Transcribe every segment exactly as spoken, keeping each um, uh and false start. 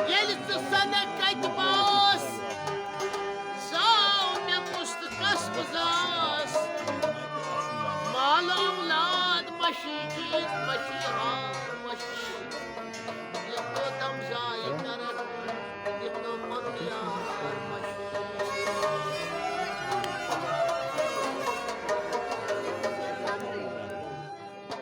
ییٚلہِ ژٕ سنکھ کتہِ باس، زاو مےٚ کُس تہٕ کس گُزاس۔ مال اولاد مشی، چیز مشی، حال مشی۔ یہِ تو دم زاے کرکھ، یہِ تو پنُن یار مشی۔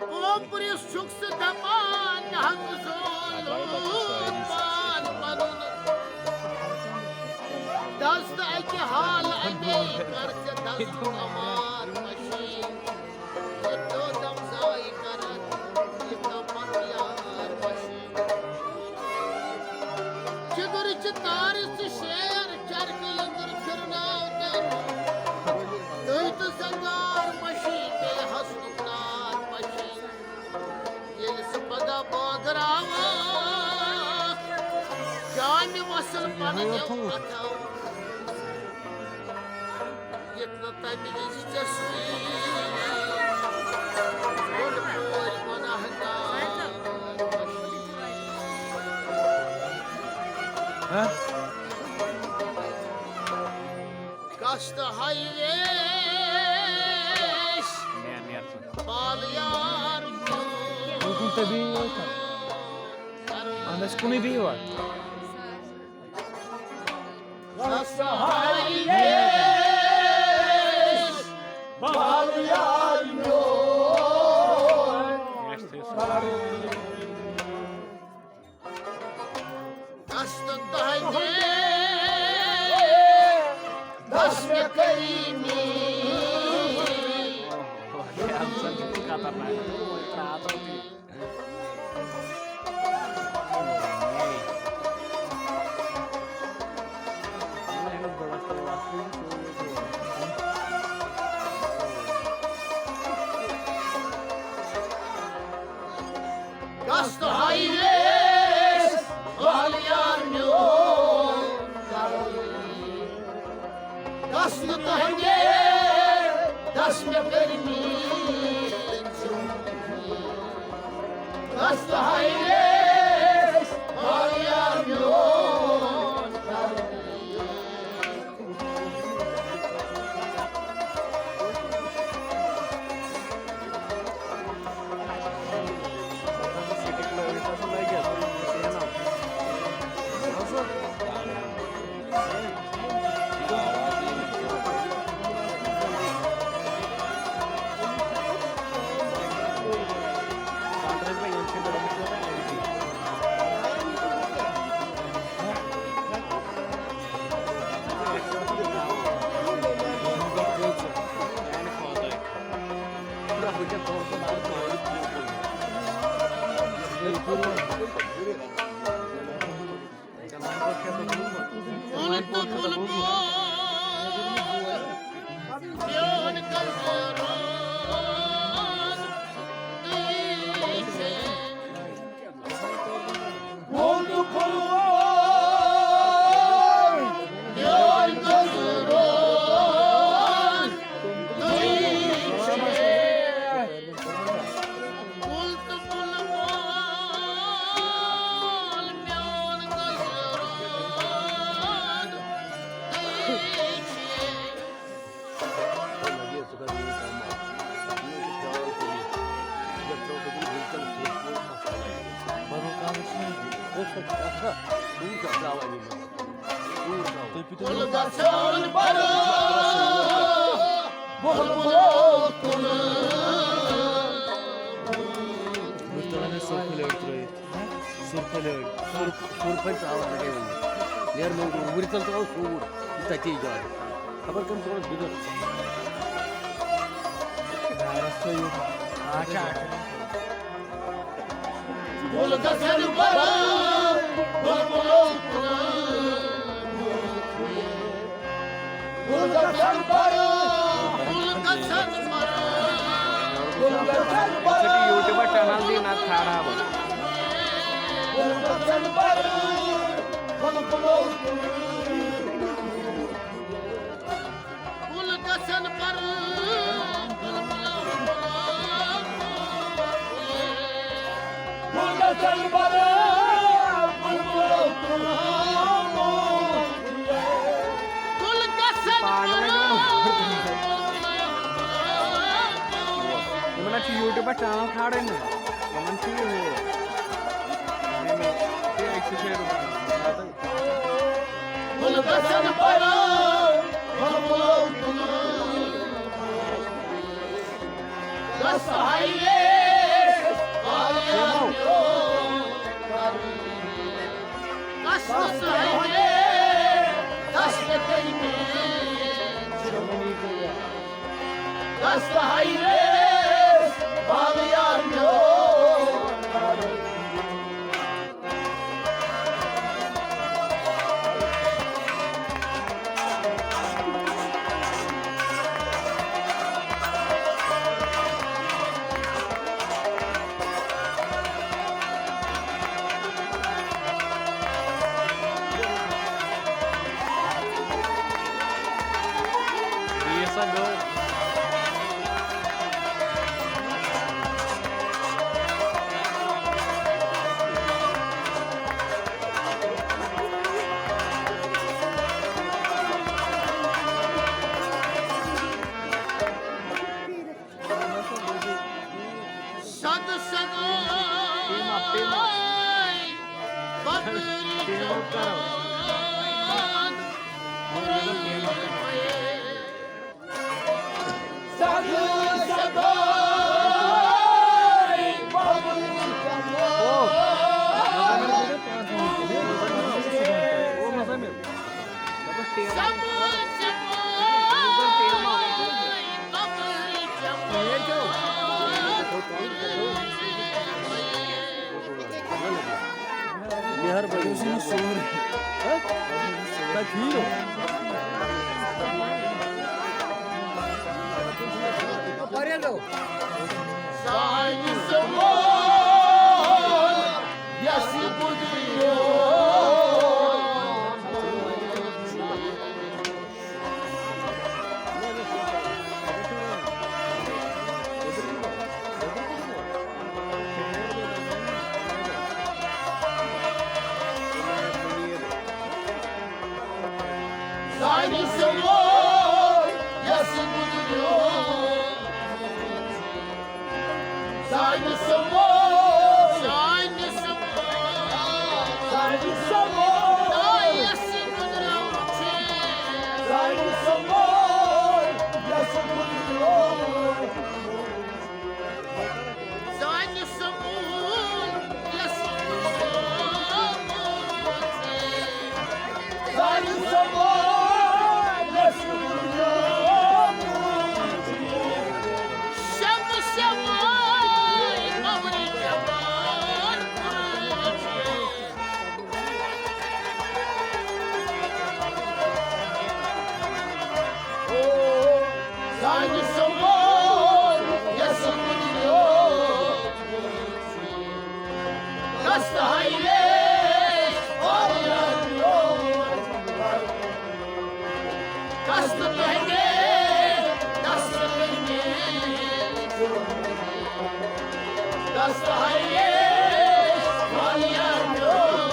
اوپرِس چھُکھ ژٕ دپان، نہ حظ زولُن پان پنُن۔ دست اکہِ حال اندے کر ژےٚ دست کمار مشی۔ یہِ تو دم زاے کرکھ، یہِ تو پنُن یار مشی۔ چِگُر چہِ تارِ ژٕ شیر، چرکہٕ لیٚدٕر پھِرناو تن۔ دٔے تہٕ زنگار مشی، بیٚیہِ حسنُک نار مشی۔ ییٚلہِ سُہ پگاہ بٲگراوَکھ، جامہِ وصل پنٕنیو اَتھو۔ ییٚتہِ نہٕ تَمہِ وِزِ ژےٚ سُے بوٚڑ بوے گۄناہ گار۔ ہہ؟ کَس تہٕ ہاے ویش، بال یار میون۔ تُہۍ کُن تہٕ بِہِو یوت۔ اَہَن حظ، کُنُے بِہِو حظ۔ کَس تہٕ ہاے ویش، بال یار میون۔ دست تہنٛدے دست مےٚ کریٖمی۔ گژھ تہٕ ہاے ویش، بال یار میون۔ گژھ نہٕ تہنٛدے دس مےٚ کٔرمٕتۍ۔ گژھ تہٕ ہاے ویش، بال یار میون۔ سُر پھٔلۍ ژاوَس لَگے وٕنہِ۔ نیر مۄنٛگُر، وُرِ تَل ترٛاو سوٗر۔ تَتی جاے۔ خبر کٔمۍ ترٛووُس بِدُر۔ اچھا، اچھا۔ گُل گژھن بَرُن، بُلبُلو تُلُن۔ گُل گژھن بَرُن، گُل گژھن بَرُن۔ گُل گژھن بَرُن۔ YouTube channel دی نہ کھارا بہٕ۔ گُل گژھن بَرُن، بُلبُلو تُلُن۔ گژھن پرٕ۔ گُل گژھن پرٕ۔ یِمن حظ چھِ YouTube پٮ۪ٹھ channel کھالٕنۍ نہ۔ یِمن چھُ یہِ ہُہ۔ ییٚمہِ، یہِ أکسٕے جایہِ روزان۔ گُل گژھن پرٕ۔ گژھ ہاے ریس، پالیان میون۔ گژھ ہاے ریس، دست کئی میون۔ گژھ ہاے ریس، پالیان میون۔ صد صداے ببرِ جان۔ صد صداے ببرِ جان۔ مہربٲنی۔ سورُے۔ تۄہہِ ٹھیٖک؟ سانہِ سمو یس گُزریو۔ سانہِ سمو۔ سانہِ سمو۔ سانہِ سمو۔ سانہِ سمو۔ یس گُزریو۔ سانہِ سمو۔ یس گُزریو۔ سانہِ سمو۔ یس گُزریو۔ شب سمو۔ مغرب جمال۔ سانہِ سمو۔ یس گُزریو۔ دست ہائی ریس، پالیان میون۔ دست پہنے، دست پہنے۔ دست ہائی ریس، پالیان میون۔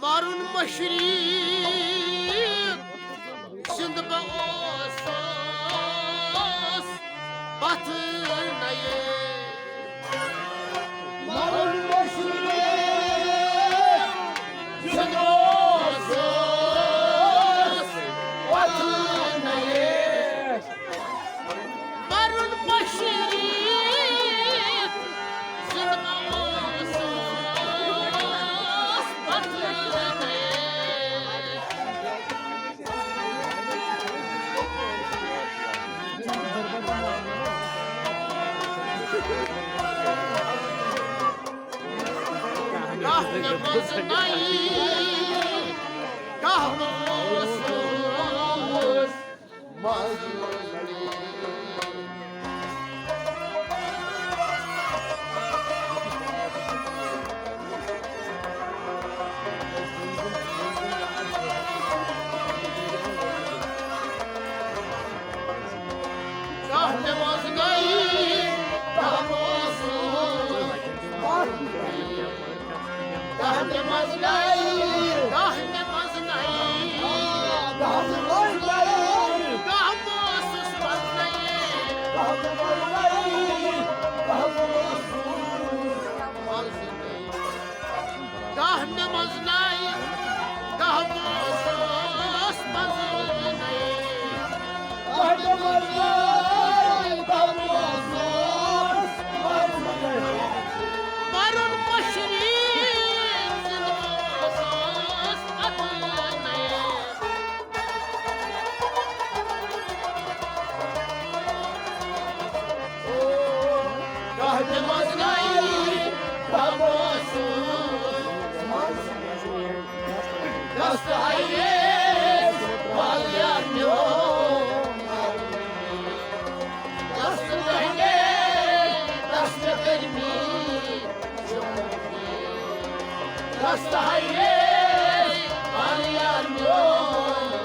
مَرُن مٔشریٖد زِنٛدٕ بہٕ اوسُس پَتھٕ نَیے۔ مَرُن مٔشریٖد زِنٛدٕ بہٕ اوسُس پَتھٕ نَیے۔ نماز نئی، کہہ موسم۔ کہہ نماز نئی، کہہ موسم۔ کہہ نماز نئی، کہہ نماز نئی۔ کہہ نماز نئی، کہہ موسم نئی۔ کہہ نماز نئی، کہہ موسم نئی۔ کہہ نماز نئی، کہہ موسم نئی۔ کہہ نماز نئی، کہہ موسم نئی۔ مرن مشرین زندگی ساس قتل نئی۔ کہہ نماز نئی، کہہ موسم۔ دست ہائیس والیان میون۔ دست دہنے، دست گرمی۔ دست ہائیس والیان میون۔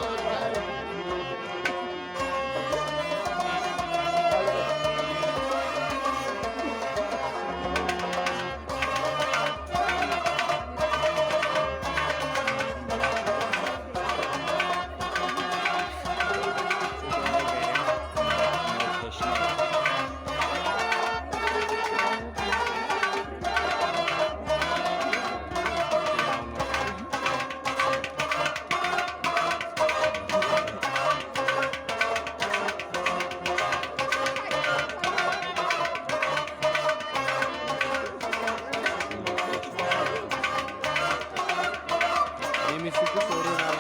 ییٚمِس چھُ تہِ سورُے رَلان۔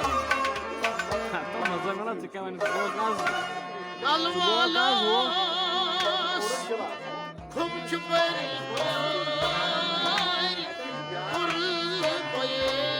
ہَتو منٛزٕ وَنان، ژٕ کیٛاہ وَنَکھ؟ ژٕ گوٚکھ آز؟ کلہٕ وول اوس، کھُم چھُ بٔرۍ بٔرۍ کُربٲیی۔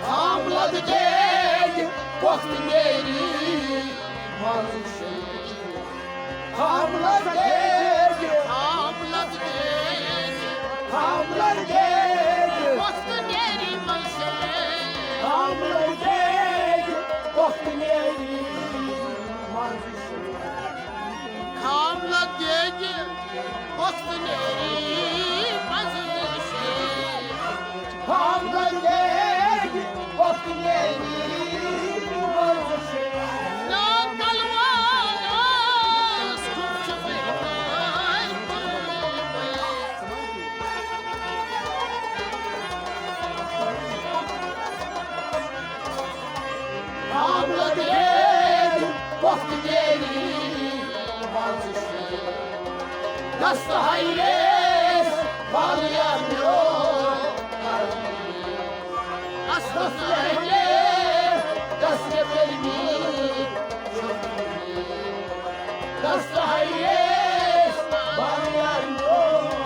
آملد دیگ وقت نیری منشی۔ آملد دیگ، آملد دیگ، آملد دیگ وقت نیری منشی۔ آملد دیگ وقت نیری منشی۔ خاملہ دیگہِ وقت نیری منزل شیر۔ خاملہ دیگہِ وقت نیری منزل شیر۔ نا کلوان آس کم چھُ بہتر۔ آمد گٔے وقت نیری منزل شیر۔ دست ہائیس والیان میون۔ دست ہائیس، دست گرمی۔ دست ہائیس والیان میون۔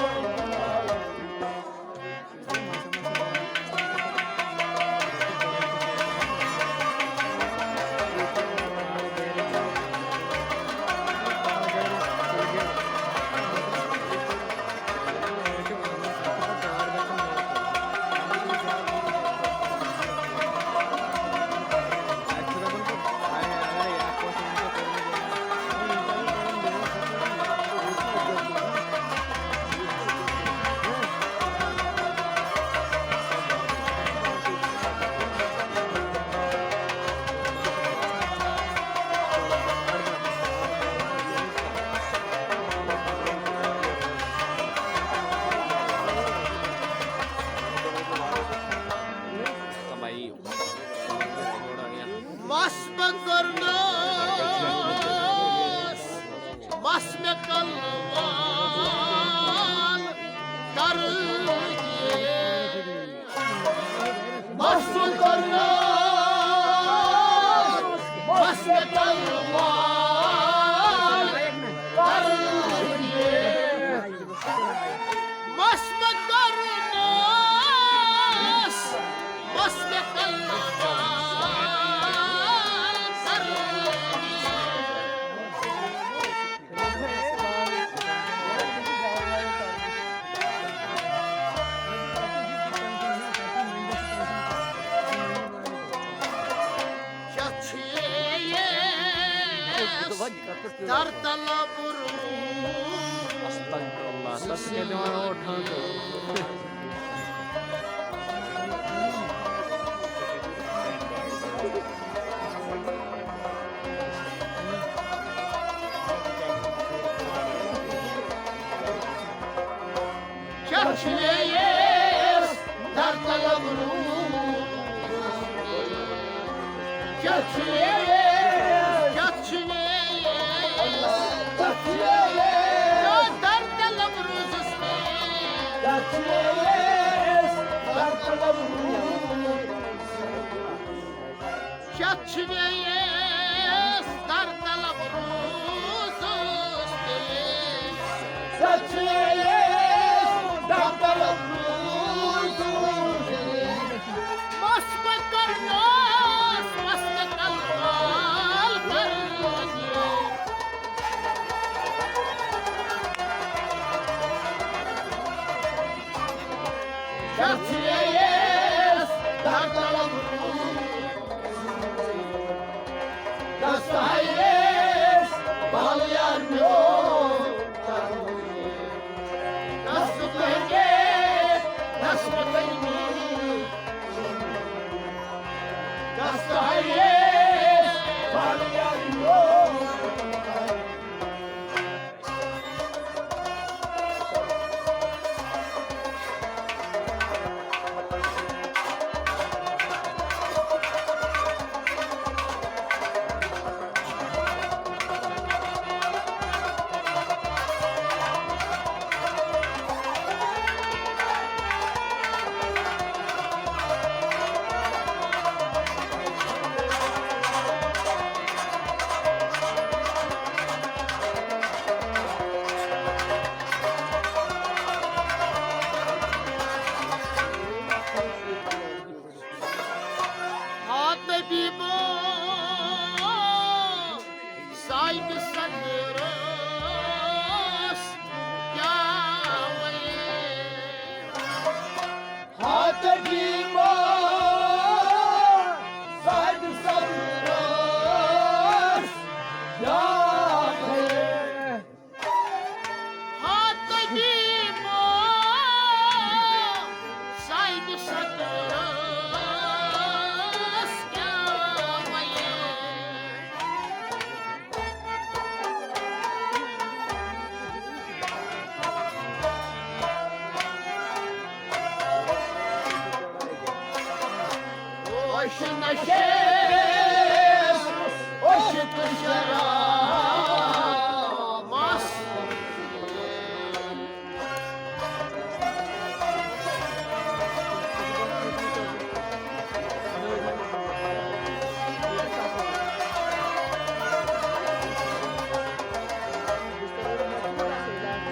در طلب روز۔ استغفر اللہ، تتھ کیٛاہ دِوان ٲٹھ ہٲنٛز؟ کیٛاہ چھُ ییٚس در طلب روٗد؟ کیٛاہ چھُ ییٚس؟ کیٛاہ چھُ ییٚس؟ کیٛاہ در طلب روٗزَس منٛز؟ کیٛاہ چھُ ییٚس در طلب روٗد؟ کیٛاہ چھُ ییٚس در طلب روٗزُس تیٚلہِ؟ کیٛاہ چھُ ییٚس در طلب روٗزُس تیٚلہِ؟ مَس مےٚ کَرنَس، مَس مےٚ کَلوال کَرنَس۔ کیٛاہ چھُ ییٚس در طلب روٗد؟ گژھ ہایس بال یار میون۔ گژھ تُہنٛدِ، گژھ مےٚ تُہنٛدِ۔ گژھ ہایس بال یار میون۔ ہا طبیبو، ساے دِ صدرس کیٛاہ وَنہِ؟ ہا طبیبو، ساے دِ صدرس کیٛاہ وَنہِ؟ ہا طبیبو، ساے دِ صدرس کیٛاہ وَنہِ؟ ہوش نشے، عشق شراب مست۔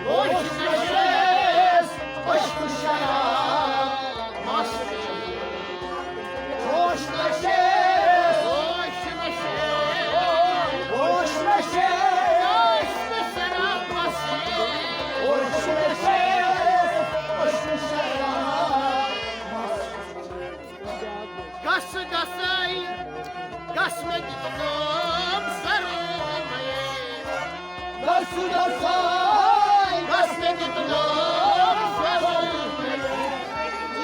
ہوش نشے، عشق شراب مست۔ ہوش نشے، ہوش نشے، ہوش نشے، عشق شراب مست۔ ہوش نشے، عشق شراب مست۔ گژھ گژھے، گژھ مےٚ دیٖدن سرمے۔ گژھ گژھے، گژھ مےٚ دیٖدن سرمے۔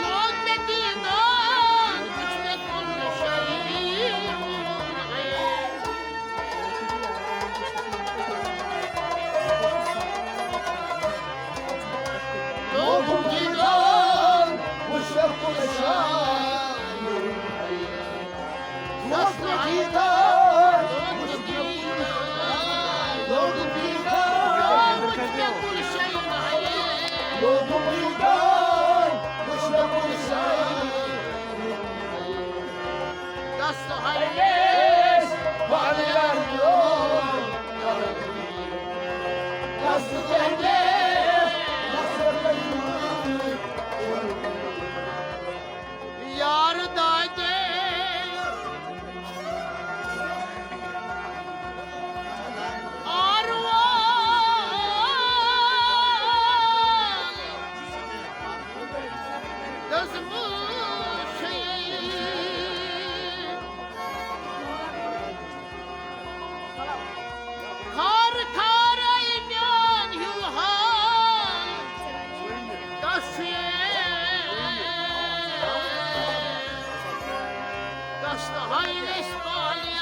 لوگ مےٚ دیٖدن، وُچھ مےٚ کُل شے۔ لوگُم دیٖدن، وُچھ مےٚ کُل شے۔ گژھ مےٚ دیٖدن، وُچھ مےٚ کُل شے۔ لوگُم دیٖدن، وُچھ مےٚ کُل شے۔ لوگُم دیٖدن، وُچھ مےٚ کُل شے۔ گژھ ہمیش بال یار میون۔ گژھ تُہنٛدِ، گژھ تُہنٛدِ۔ یار دادے، های وسپالی